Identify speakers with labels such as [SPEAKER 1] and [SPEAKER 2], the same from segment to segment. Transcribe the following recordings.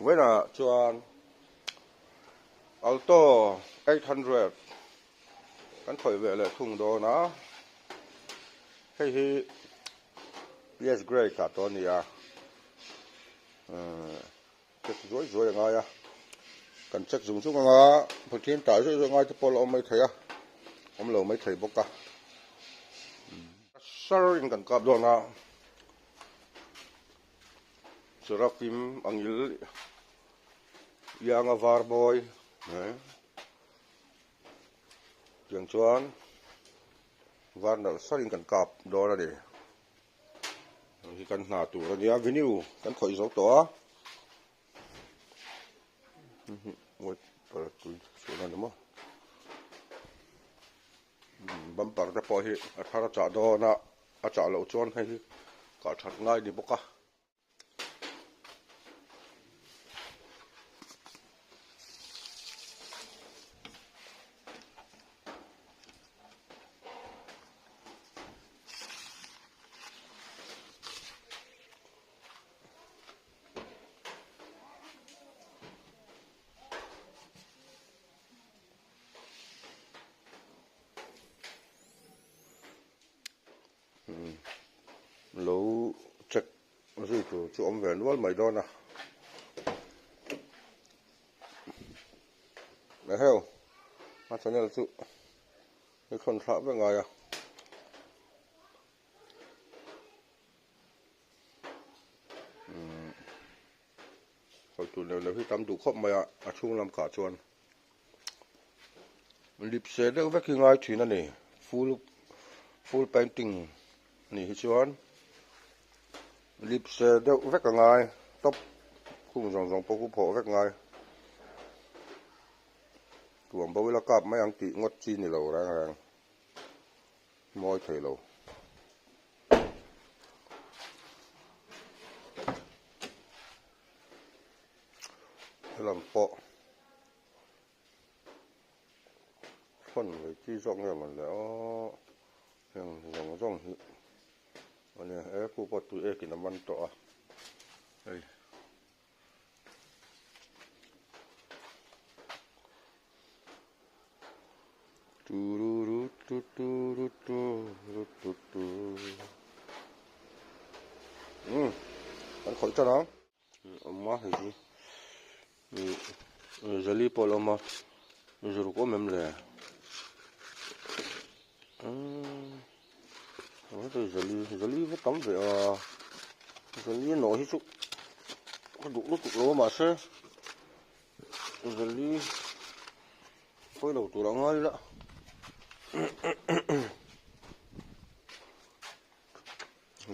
[SPEAKER 1] Vawiinah chuan Alto 800 kan khawih ve leh thung dawn a, hei hi PS Grey kah tawh a ni a, check zuai zuai a ngai a, kan check zung zung anga Pathian tah zuai zuai ngai te pawh a la awm maithei a, awm lo maithei bawk a. Sir in kan kap dawn a. Seraphim angil ianga var mawi eh tiang chuan var nalh sarin kan kap dawn a ni hei hi kan hna tur a nia venue kan khawih zo tawh a bumper te pawh hi a thar a chah dawn a a chah loh chuan hei hi kah that ngai ni bawk a. Lo check zui tur chu awm ve nual mai dawn a. Eheu a channel chu i thawn thlah vek ngai a. Hawi tur leh lo hi tam duh khawp mai a, a chhung lam kah chuan lipse deuh vek hi ngai thin a ni, full full painting a nih hi chuan lipse deuh vek a ngai top khung zawng zawng pawh khu phawh vek ngai tuam bo ila kap mai ang tih ngawt chi ni lo reng reng mawi thei lo. Helam pawh thawn ve chi zawk nge mawn le aw heng zawng zawng hi a nia he khu pawh tui ekin a man tawh a hei. Kan khawih tan ang awm a hei hi zali pawh a la awm a zuruk awm em le zali zali va tam ve a zali nawh hi chu ka duh lutuk lo a mahse. Zali pawi lo tur a ngai la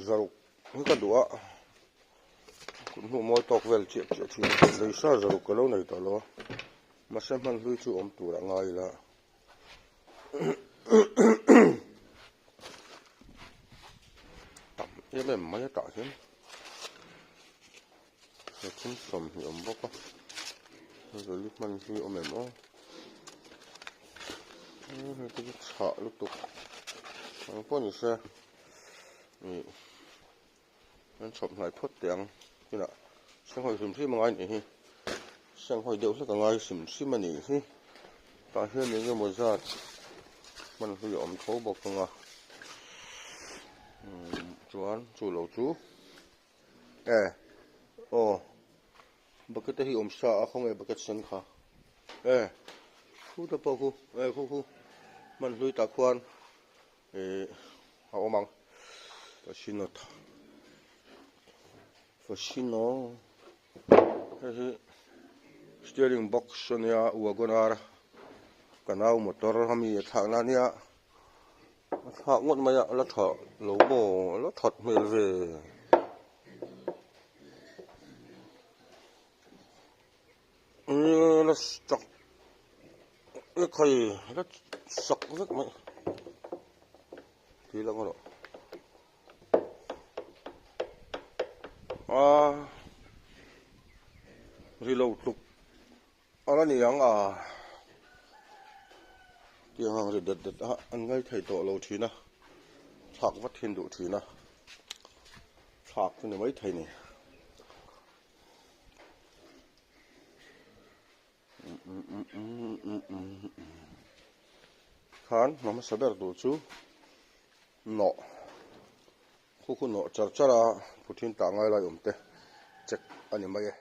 [SPEAKER 1] zaruk hi ka duh a kut hmuh mawi tawk vel chiah chiah thin leisa zaruk ka lo nei tawh lo a mahse hman hlui chu awm tur a ngai la tam em em mai a tah hian. Pathum sawmhnih awm bawk a zali hman hi awm em aw hei te chu chhah lutuk ang pawh ni se ih an chhawp hnai phawt teh ang kinah senghawi hrim hrim a ngai nih hi senghawi deuh hlek a ngai hrim hrim a nih hi tah hian eng emaw zat hman hlui a awm tho bawk ang a chuan chu lo chu. E aw bucket te hi awm sa a khawnge bucket sen kha e khu te pawh khu e khu khu hman hlui tah khuan ih a awm ang fascino fascino hei hi steering box ania wagon r ka nau motor ami a thlakna ania. A thlak ngawt mai a, a la tha lo maw, a la that hmel ve. A la chak vek hei, a la sak vek mai. Tih lang erawh. A ri lo tluk. A la ni ang a, tiang ang ri det det a an ngai thei tawh lo thin a, thlak vat hian duh thin a, thlak chu ni mai thei ni. Khan hna hmasa ber tur chu nawh khu khu nawh char char a puthin tah ngai lai awm te check a ni mai e.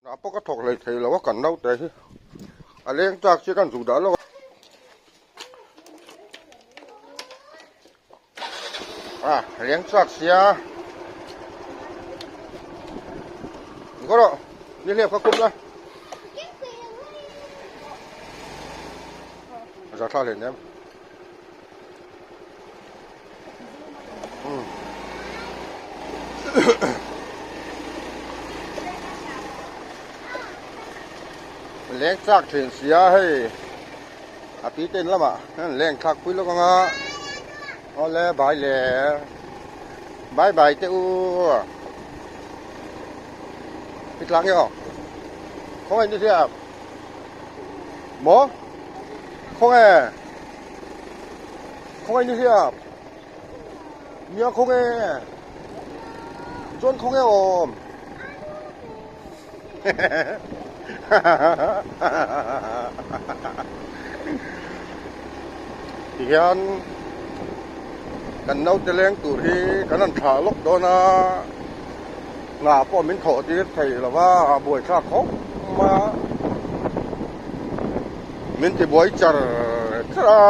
[SPEAKER 1] Hnah pawh ka thawk hlei thei lo a kan naute hi a leng chak chiah kan zuk dah lawk a. A leng chak sia ni kawr rawh ni hliap kha kum la za thla hle nem. Leng chak thin sia hei a pi ten lamah hian leng thlak pui lawk anga awle bai le bye bye te u i tlang nge aw khawngaih ni hriat maw khawngaih Khawngaih ni hriat nia khawnge chuan khawnge awm tihian kan naute leng tur hi kan han thlah lawk dawn a hna pawh min thawh tir thei lo va a buaithlak khawp mai a. Min ti buai char char a,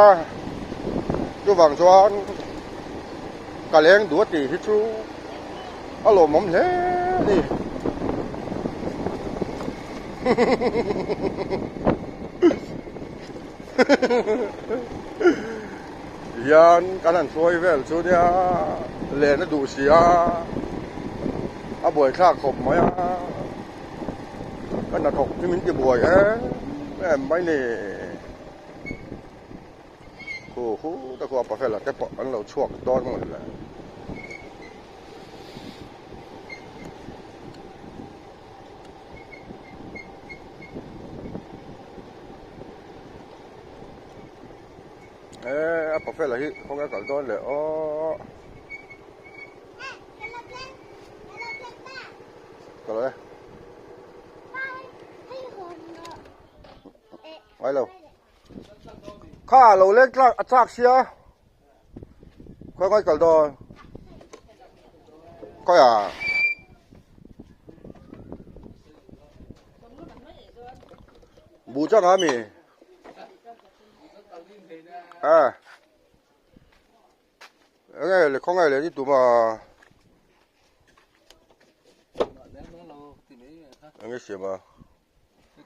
[SPEAKER 1] chuvang chuan ka leng duh a tih hi chu a lawmawm hle a ni. Hian kan han hruai vel chu nia len a duh si a, a buaithlak khawp mai a. Ka hnathawk hi min ti buai em em mai ni. Khu khu te khuaa pafela te pawh an lo chhuak dawn maw le. E a pafela hi khawnge a kal dawn le aw. Ka lo e. Ngai lo. Kha lo leng tlak a chak sia. Khawi ngai kal dawn. Khawi a. Bu chang a mi. À. Enge le khawngaih leh ni tum a. Enge siam a.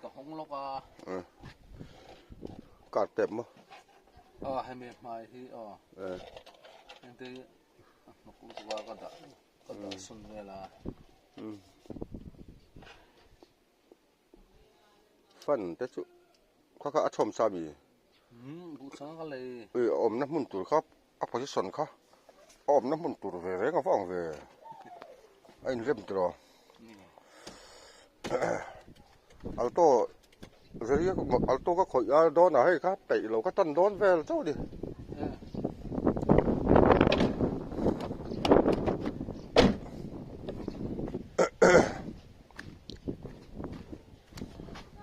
[SPEAKER 2] Ka hawng lawk a.
[SPEAKER 1] Card tep maw.
[SPEAKER 2] A hemi hmai hi aw. Engte hnuk lutuk a ka dah ka dah sun vel a.
[SPEAKER 1] Fan te chu kha kha a chhawm sa mi. Ui a awmna hmun tur kha a position kha a awmna hmun tur ve reng a vang ve a inrem tiraw alto alto ka khawih a dawn ah hei kha peih lo ka tan dawn vel chauh a ni.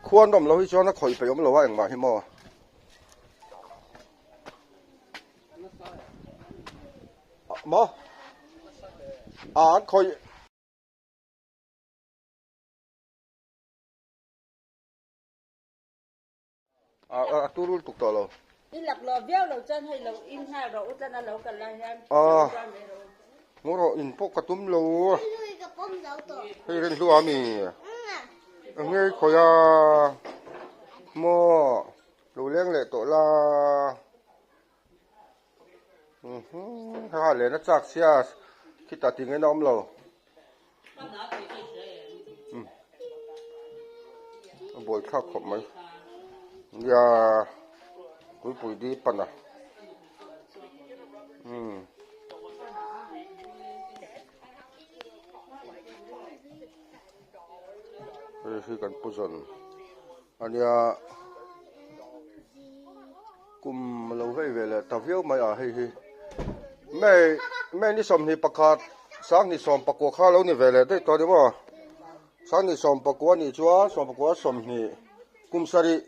[SPEAKER 1] Khuan awm lo hi chuan a khawih peih awm lo a engmah hi maw. Maw? A an khawih. A a turul tuk tawh lo.
[SPEAKER 3] I lak lo viau lo chuan hei lo in nghal rawh u tlan a lo kal lai hian
[SPEAKER 1] chuan mai rawh u. Ngaw rawh in pawh ka tum lo. Hei rin hlu a mi. Enge i khawih a maw lo leng leh tawh la. Kha len a chak sia khitah ti ngaihna awm lo. A buai thlak khawp mai nia tuipui di pan a umm hei hi kan pu zawn a nia kum a lo vei ve leh ta viau mai a hei hi may may ni 21. Sanghnih 19 kha lo ni ve leh daih tawh a ni maw? Sanghnih 19 a nih chuan 19 20 kum sarih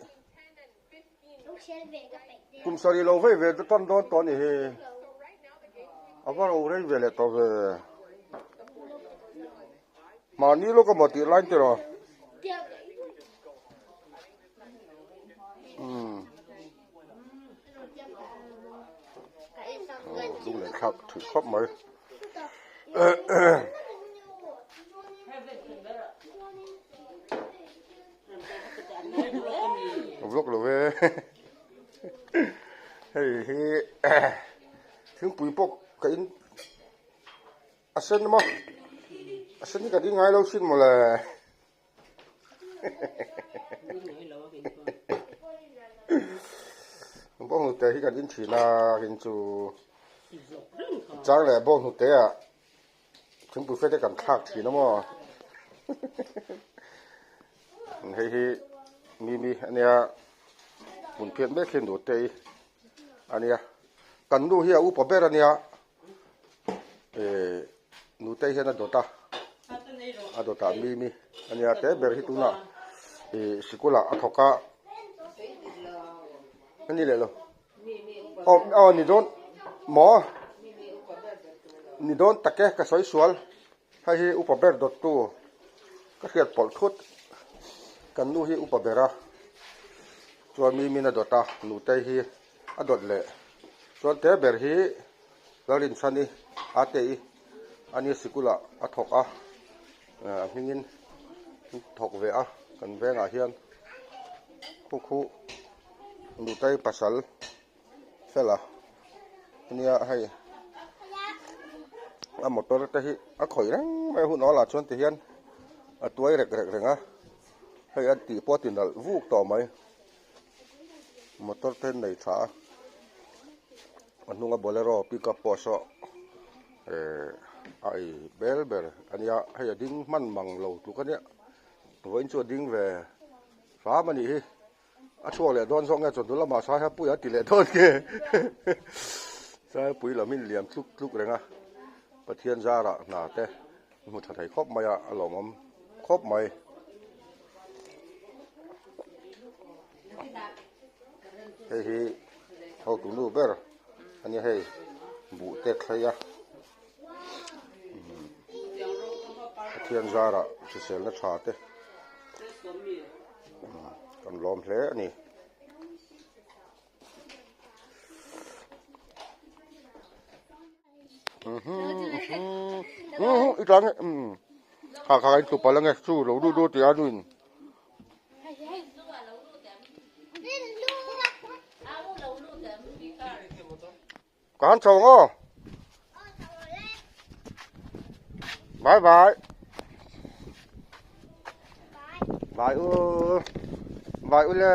[SPEAKER 1] kum sarih lo vei ve tan dawn tawh a ni hi. A va ro rei ve leh tawh ve. Mahni lawk emaw tih lai tiraw? lunglen thlak thin khawp mai. Vlog lo ve hei hi thingpui pawh ka in a sen maw a sen hi ka ding ngai lo sin mawle. Bawnghnute hi kan in thin a in chu chang leh bawnghnute ah thingpui fe te kan thlak thin a maw hei hi mimi ania hmun phiat mek hi nute hi ania kan nu hi a upa ber ania. Eh nutei hian a dawt a a dawtah mi mi a nia te ber hi tunah ih sikul ah a thawk a a ni leh lo aw aw ni dawn maw ni dawn tak e ka sawi sual hei hi upa ber dawt tu ka hriat pawlh thut kan nu hi upa ber a chuan mi min a dawt a nutei hi a dawt leh chuan te ber hi Lalrinchhani a te i a ni sikul ah a thawk a a hmingin thawk ve a kan vengah hian khu khu nutei pasal fela ania hei a motor te hi a khawih reng mai a hun awl ah chuan ti hian a tuai rek rek reng a hei a tih pawh a ti nalh vuk tawh mai. Motor te nei tha a a hnunga bolero pickup pawh saw ehh a ei bel ber a nia hei a ding hman mang lo tluk a nia vawiin chu a ding ve hram a nih hi a chhuak leh dawn zawk nge chawhnu lamah sai hapui a ti leh dawn nge sai pui lam in liam tluk tluk reng a Pathian zarah hna te hmu tha thei khawp mai a a lawmawm khawp mai. Hei hi hotu nu ber a nia hei buh te thlei a Pathian zarah hriselna tha te kan lawm hle a ni. I tlang e kha kha in tlup ala nge chu lo du du tia nuin ka han chho ang aw bye bye bye u bye u le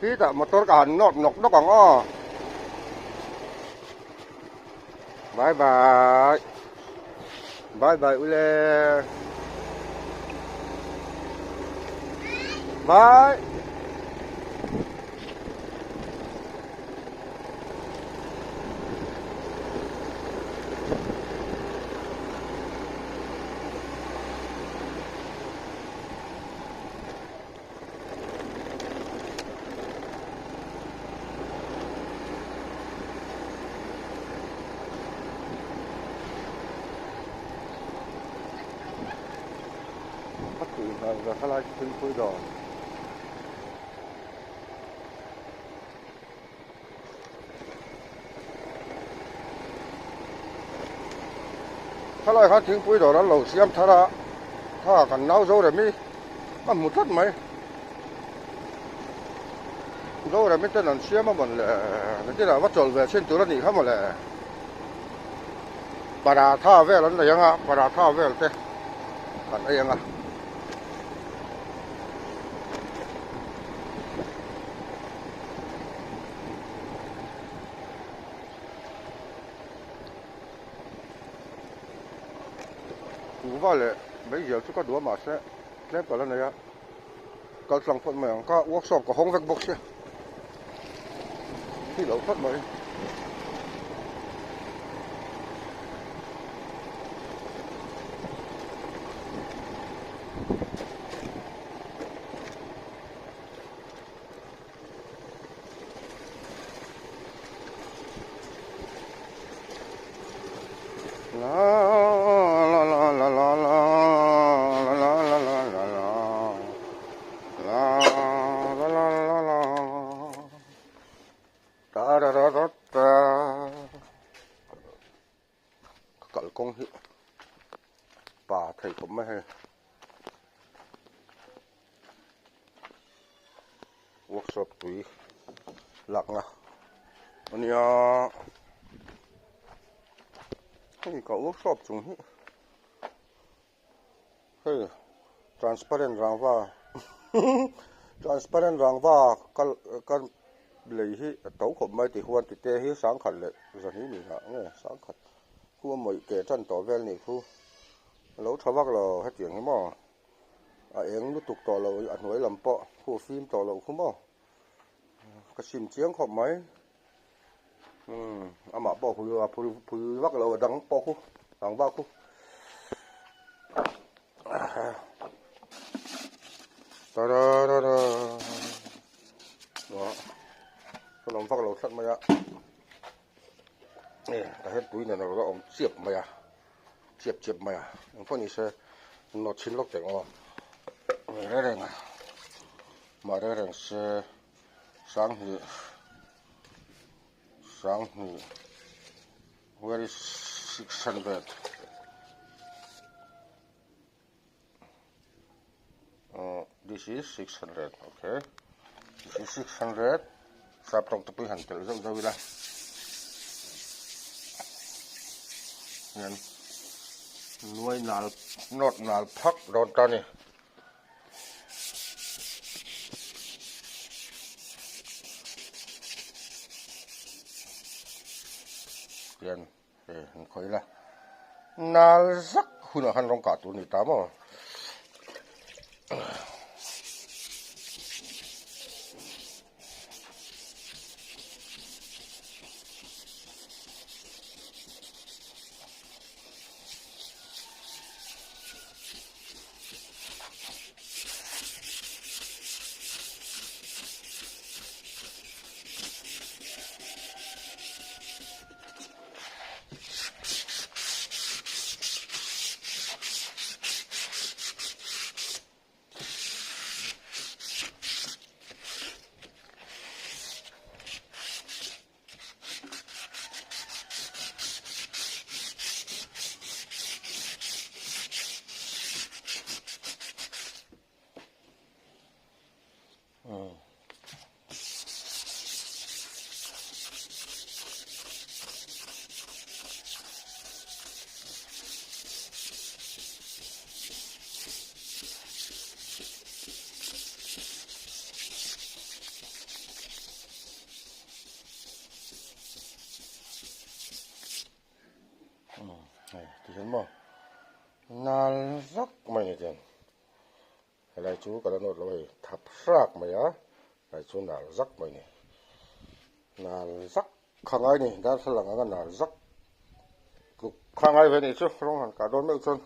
[SPEAKER 1] Khitah motor ka han nawt nawk nawk ang aw. Bye bye. Bye bye ule. Bye. A tui hmel ve kha lai chu thingpui dawr. Khalai khan thingpui dawr an lo siam thar a, kha kan nau zo remi a hmu tlat mai. Zo remi ten an siam a mawn le, nakinah va chawlh ve chhin tur a nih kha maw le. Paratha vel an nei ang a, paratha vel te kan ei ang a. Kuhva leh meizial chu ka duh a mahse tlem ka la nei a kal tlang phawt mai ang ka workshop ka hawng vek bawk sia thi loh phawt mai. thei khawp mai hei. Workshop tui lakna a nia hei ka workshop chung hi hei transparent rangva transparent rangva kal kan lei hi a to khawp mai ti huan tite hi sangkhat leh zahnih ni hnah nge sangkhat khu a mawih keh tan tawh vel nih khu a lo tha vak lo hetiang hi maw. A eng lutuk tawh lo a hnuai lam pawh khu fim tawh loh khu maw ka sim chiang khawp mai umm amah pawh hui a phui phui vak lo a dang pawh khu dang vak khu tararara ka lawm vak lo tlat mai a e tah hian tui nen a lo la awm chiap mai a. Chiap chiap mai a, eng pawh ni se nawt chhin lawk teh ang aw. Ve reng reng a, mah reng reng se sanghnih sanghnih where is 600 uh, this is 600 okay this is 600 sap tawng te pawh hi han telh zauh zauh ila hian nuai nal nawt nal phak dawn ta ni hian He han khawih ila nal zak hunah khan rawng kah tur a ni ta maw. Hei tihian maw nal vak mai ni tiang. Helai chu ka la nawt lo hei thap hrak mai a, helai chu nal zak mai ni. Nal zak kha ngai ni, darthlalang anga nal zak tluk kha ngai ve ni chu rawng han kah dawn meuh chuan.